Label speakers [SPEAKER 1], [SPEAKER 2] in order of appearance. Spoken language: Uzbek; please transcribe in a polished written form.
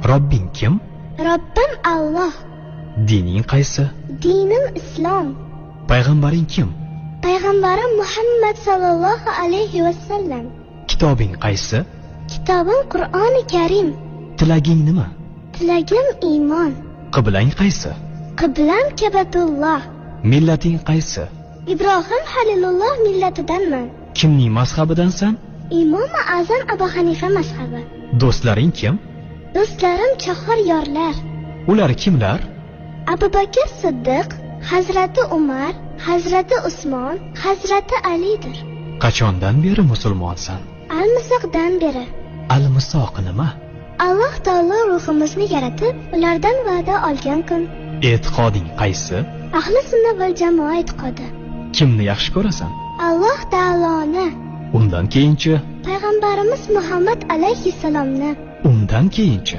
[SPEAKER 1] Robbing kim?
[SPEAKER 2] Robbim Alloh.
[SPEAKER 1] Dining qaysi?
[SPEAKER 2] Dinim islom.
[SPEAKER 1] Payg'ambaring kim?
[SPEAKER 2] Payg'ambarim Muhammad sallallohu alayhi va sallam.
[SPEAKER 1] Kitobing qaysi?
[SPEAKER 2] Kitobim Qur'oni Karim.
[SPEAKER 1] Tilaging nima?
[SPEAKER 2] Tilagim iymon.
[SPEAKER 1] Qiblang qaysi?
[SPEAKER 2] Qiblam Kabatulloh.
[SPEAKER 1] Millating qaysi?
[SPEAKER 2] Ibrohim Halilulloh millatidanman.
[SPEAKER 1] Kimning mazhabidansan?
[SPEAKER 2] Imomi Azam Abu Hanifa mazhabi.
[SPEAKER 1] Do'stlaring kim?
[SPEAKER 2] Do'stlarim chahar yorlar.
[SPEAKER 1] Ular kimlar?
[SPEAKER 2] Abu Bakr Siddiq, Hazrati Umar, Hazrati Usmon, Hazrati Alidir.
[SPEAKER 1] Qachondan beri musulmonsan?
[SPEAKER 2] Almisoqdan beri.
[SPEAKER 1] Almisoq nima?
[SPEAKER 2] Alloh taolo ruhimizni yaratib, ulardan va'da olgan kun.
[SPEAKER 1] E'tiqoding qaysi?
[SPEAKER 2] Ahli sunna val jamoa e'tiqodi.
[SPEAKER 1] Kimni yaxshi ko'rasan?
[SPEAKER 2] Alloh taoloni.
[SPEAKER 1] Undan keyinchi?
[SPEAKER 2] Payg'ambarimiz Muhammad alayhissalomni.
[SPEAKER 1] Undan keyinchi?